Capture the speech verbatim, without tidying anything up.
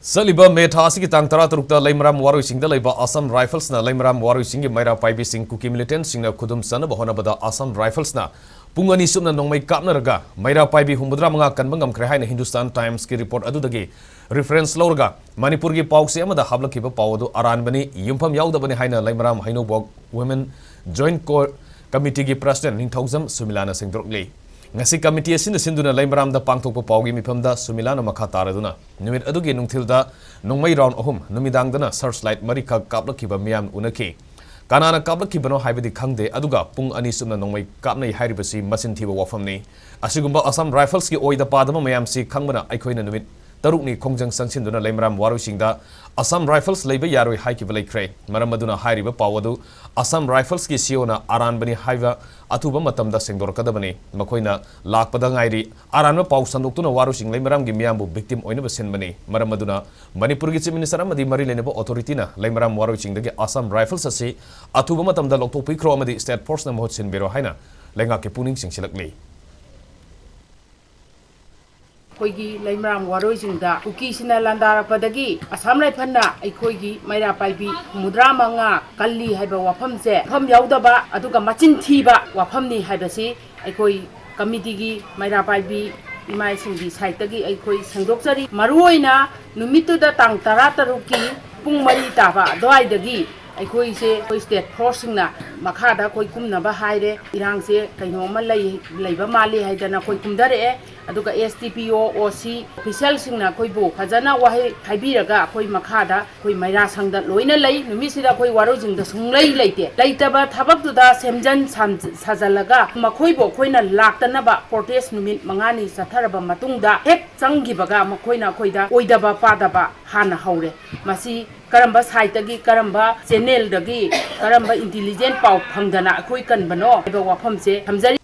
ꯆꯠꯂꯤꯕ ꯃꯦ ꯊꯥ ꯑꯁꯤꯒꯤ ꯇꯥꯡ ꯇꯔꯥꯇꯔꯨꯛꯇ ꯂꯩꯃꯔꯥꯝ ꯋꯥꯔꯣꯏꯁꯤꯡꯗ ꯂꯩꯕ ꯑꯁꯥꯝ ꯔꯥꯏꯐꯜꯁꯅ ꯂꯩꯃꯔꯥꯝ ꯋꯥꯔꯣꯏꯁꯤꯡꯒꯤ ꯃꯩꯔꯥ ꯄꯥꯏꯕꯤꯁꯤꯡ ꯀꯨꯀꯤ ꯃꯤꯂꯤꯇꯦꯟꯠꯁꯤꯡꯅ ꯈꯨꯗꯨꯝ ꯆꯟꯅꯕ ꯍꯣꯠꯅꯕꯗ ꯑꯁꯥꯝ ꯔꯥꯏꯐꯜꯁꯅ ꯄꯨꯡ ꯑꯅꯤ ꯆꯨꯞꯅ ꯅꯣꯡꯃꯩ ꯀꯥꯞꯅꯔꯒ ꯃꯩꯔꯥ ꯄꯥꯏꯕꯤ ꯍꯨꯝꯐꯨꯇꯔꯥ ꯃꯉꯥ ꯀꯟꯕ ꯉꯝꯈ꯭ꯔꯦ ꯍꯥꯏꯅ ꯍꯤꯟꯗꯨꯁꯇꯥꯟ ꯇꯥꯏꯝꯁꯀꯤ ꯔꯤꯄꯣꯔꯠ ꯑꯗꯨꯗꯒꯤ ꯔꯤꯐꯔꯦꯟꯁ ꯂꯧꯔꯒ ꯃꯅꯤꯄꯨꯔꯒꯤ ꯄꯥꯎꯆꯦ ꯑꯃꯗ ꯍꯥꯞꯂꯛꯈꯤꯕ ꯄꯥꯎ ꯑꯗꯨ ꯑꯔꯥꯟꯕꯅꯤ, ꯌꯨꯝꯐꯝ ꯌꯥꯎꯗꯕꯅꯤ ꯍꯥꯏꯅ ꯂꯩꯃꯔꯥꯝ ꯍꯩꯅꯧꯕꯣꯛ ꯋꯨꯃꯦꯟ ꯖꯣꯏꯟꯠ ꯀꯣꯔ ꯀꯃꯤꯇꯤꯒꯤ ꯄ꯭ꯔꯁꯤꯗꯦꯟꯠ ꯅꯤꯡꯊꯧꯖꯝ ꯁꯨꯃꯤꯂꯥꯅ ꯁꯦꯡꯗꯣꯔꯛꯂꯤ꯫ ꯉꯁꯤ ꯀꯃꯤꯇꯤ ꯑꯁꯤꯅ ꯁꯤꯟꯗꯨꯅ ꯂꯩꯃꯔꯥꯝꯗ ꯄꯥꯡꯊꯣꯛꯄ ꯄꯥꯎꯒꯤ ꯃꯤꯐꯝꯗ ꯁꯨꯃꯤꯂꯥꯅ ꯃꯈꯥ ꯇꯥꯔꯗꯨꯅ, ꯅꯨꯃꯤꯠ ꯑꯗꯨꯒꯤ ꯅꯨꯡꯊꯤꯜꯗ ꯅꯣꯡꯃꯩ ꯔꯥꯎꯟ ꯑꯍꯨꯝ, ꯅꯨꯃꯤꯗꯥꯡꯗꯅ ꯁꯔꯆ ꯂꯥꯏꯠ ꯃꯔꯤꯈꯛ ꯀꯥꯞꯂꯛꯈꯤꯕ ꯃꯤꯌꯥꯝ ꯎꯅꯈꯤ꯫ ꯀꯅꯥꯅ ꯀꯥꯞꯂꯛꯈꯤꯕꯅꯣ ꯍꯥꯏꯕꯗꯤ ꯈꯪꯗꯦ, ꯑꯗꯨꯒ ꯄꯨꯡ ꯑꯅꯤ ꯆꯨꯞꯅ ꯅꯣꯡꯃꯩ ꯀꯥꯞꯅꯩ ꯍꯥꯏꯔꯤꯕꯁꯤ ꯃꯆꯤꯟ ꯊꯤꯕ ꯋꯥꯐꯝꯅꯤ꯫ ꯑꯁꯤꯒꯨꯝꯕ ꯑꯁꯥꯝ ꯔꯥꯏꯐꯜꯁꯀꯤ ꯑꯣꯏꯗ ꯄꯥꯗꯕ ꯃꯌꯥꯝꯁꯤ ꯈꯪꯕꯅ ꯑꯩꯈꯣꯏꯅ ꯅꯨꯃꯤꯠ ꯇꯔꯨꯛꯅꯤ ꯈꯣꯡꯖꯪ ꯆꯪꯁꯤꯟꯗꯨꯅ ꯂꯩꯃꯔꯥꯝ ꯋꯥꯔꯣꯏꯁꯤꯡꯗ ꯑꯁꯥꯝ ꯔꯥꯏꯐꯜꯁ ꯂꯩꯕ ꯌꯥꯔꯣꯏ ꯍꯥꯏꯈꯤꯕ ꯂꯩꯈ꯭ꯔꯦ꯫ ꯃꯔꯝ ꯑꯗꯨꯅ ꯍꯥꯏꯔꯤꯕ ꯄꯥꯎ ꯑꯗꯨ ꯑꯁꯥꯝ ꯔꯥꯏꯐꯜꯁꯀꯤ ꯁꯤꯏꯑꯣꯅ ꯑꯔꯥꯟꯕꯅꯤ ꯍꯥꯏꯕ ꯑꯊꯨꯕ ꯃꯇꯝꯗ ꯁꯦꯡꯗꯣꯔꯛꯀꯗꯕꯅꯤ꯫ ꯃꯈꯣꯏꯅ ꯂꯥꯛꯄꯗ ꯉꯥꯏꯔꯤ꯫ ꯑꯔꯥꯟꯕ ꯄꯥꯎ ꯁꯟꯗꯣꯛꯇꯨꯅ ꯋꯥꯔꯣꯏꯁꯤꯡ ꯂꯩꯃꯔꯥꯝꯒꯤ ꯃꯤꯌꯥꯝꯕꯨ ꯚꯤꯛꯇꯤꯝ ꯑꯣꯏꯅꯕ ꯁꯤꯟꯕꯅꯤ꯫ ꯃꯔꯝ ꯑꯗꯨꯅ ꯃꯅꯤꯄꯨꯔꯒꯤ ꯆꯤꯐ ꯃꯤꯅꯤꯁꯇꯔ ꯑꯃꯗꯤ ꯃꯔꯤ ꯂꯩꯅꯕ ꯑꯣꯊꯣꯔꯤꯇꯤꯅ ꯂꯩꯃꯔꯥꯝ ꯋꯥꯔꯣꯏꯁꯤꯡꯗꯒꯤ ꯑꯁꯥꯝ ꯔꯥꯏꯐꯜꯁ ꯑꯁꯤ ꯑꯊꯨꯕ ꯃꯇꯝꯗ ꯂꯧꯊꯣꯛꯄꯤꯈ꯭ꯔꯣ ꯑꯃꯗꯤ ꯁ꯭ꯇꯦꯠ ꯐꯣꯔꯁꯅ ꯃꯍꯨꯠ ꯁꯤꯟꯕꯤꯔꯣ ꯍꯥꯏꯅ ꯂꯩꯉꯥꯛꯀꯤ ꯄꯨꯛꯅꯤꯡ ꯆꯤꯡꯁꯤꯜꯂꯛꯂꯤ꯫ ꯑꯩꯈꯣꯏꯒꯤ ꯂꯩꯃꯔꯥꯝ ꯋꯥꯔꯣꯏꯁꯤꯡꯗ ꯀꯨꯀꯤꯁꯤꯅ ꯂꯥꯟꯗꯥꯔꯛꯄꯗꯒꯤ ꯑꯁꯥꯝ ꯔꯥꯏꯐꯜꯅ ꯑꯩꯈꯣꯏꯒꯤ ꯃꯩꯔꯥ ꯄꯥꯏꯕꯤ ꯍꯨꯝꯐꯨꯇꯔꯥ ꯃꯉꯥ ꯀꯜꯂꯤ ꯍꯥꯏꯕ ꯋꯥꯐꯝꯁꯦ ꯃꯐꯝ ꯌꯥꯎꯗꯕ ꯑꯗꯨꯒ ꯃꯆꯤꯟ ꯊꯤꯕ ꯋꯥꯐꯝꯅꯤ ꯍꯥꯏꯕꯁꯤ ꯑꯩꯈꯣꯏ ꯀꯃꯤꯇꯤꯒꯤ ꯃꯩꯔꯥ ꯄꯥꯏꯕꯤ ꯏꯃꯥ ꯏꯁꯤꯡꯒꯤ ꯁꯥꯏꯠꯇꯒꯤ ꯑꯩꯈꯣꯏ ꯁꯦꯡꯗꯣꯛꯆꯔꯤ꯫ ꯃꯔꯨꯑꯣꯏꯅ ꯅꯨꯃꯤꯠꯇꯨꯗ ꯇꯥꯡ ꯇꯔꯥꯇꯔꯨꯛꯀꯤ ꯄꯨꯡ ꯃꯔꯤ ꯇꯥꯕ ꯑꯗꯨꯋꯥꯏꯗꯒꯤ ꯑꯩꯈꯣꯏꯁꯦ, ꯑꯩꯈꯣꯏ ꯁ꯭ꯇꯦꯠ ꯐꯣꯔꯁꯁꯤꯡꯅ ꯃꯈꯥꯗ ꯑꯩꯈꯣꯏ ꯀꯨꯝꯅꯕ ꯍꯥꯏꯔꯦ꯫ ꯏꯔꯥꯡꯁꯦ ꯀꯩꯅꯣꯝꯃ ꯂꯩ, ꯂꯩꯕ ꯃꯥꯜꯂꯤ ꯍꯥꯏꯗꯅ ꯑꯩꯈꯣꯏ ꯀꯨꯝꯊꯔꯛꯑꯦ꯫ ꯑꯗꯨꯒ ꯑꯦꯁ ꯗꯤ ꯄꯤ ꯑꯣ, ꯑꯣ ꯁꯤ ꯑꯣꯐꯤꯁꯤꯌꯦꯜꯁꯤꯡꯅ ꯑꯩꯈꯣꯏꯕꯨ ꯐꯖꯅ ꯋꯥꯍꯩ ꯍꯥꯏꯕꯤꯔꯒ ꯑꯩꯈꯣꯏ ꯃꯈꯥꯗ ꯑꯩꯈꯣꯏ ꯃꯩꯔꯥ ꯁꯪꯗ ꯂꯣꯏꯅ ꯂꯩ꯫ ꯅꯨꯃꯤꯠꯁꯤꯗ ꯑꯩꯈꯣꯏ ꯋꯥꯔꯣꯏꯁꯤꯡꯗ ꯁꯨꯡꯂꯩ ꯂꯩꯇꯦ꯫ ꯂꯩꯇꯕ ꯊꯕꯛꯇꯨꯗ ꯁꯦꯝꯖꯟ ꯁꯥꯝ-, ꯁꯥꯖꯜꯂꯒ ꯃꯈꯣꯏꯕꯨ ꯑꯩꯈꯣꯏꯅ ꯂꯥꯛꯇꯅꯕ ꯄ꯭ꯔꯣꯇꯦꯁ ꯅꯨꯃꯤꯠ ꯃꯉꯥꯅꯤ ꯆꯠꯊꯔꯕ ꯃꯇꯨꯡꯗ ꯍꯦꯛ ꯆꯪꯈꯤꯕꯒ ꯃꯈꯣꯏꯅ ꯑꯩꯈꯣꯏꯗ ꯑꯣꯏꯗꯕ ꯄꯥꯗꯕ ꯍꯥꯟꯅ ꯍꯧꯔꯦ꯫ ꯃꯁꯤ ꯀꯔꯝꯕ ꯁꯥꯏꯠꯇꯒꯤ, ꯀꯔꯝꯕ ꯆꯦꯅꯦꯜꯗꯒꯤ, ꯀꯔꯝꯕ ꯏꯟꯇꯤꯂꯤꯖꯦꯟ ꯄꯥꯎ ꯐꯪꯗꯅ ꯑꯩꯈꯣꯏ ꯀꯟꯕꯅꯣ ꯍꯥꯏꯕ ꯋꯥꯐꯝꯁꯦ ꯊꯝꯖꯔꯤ꯫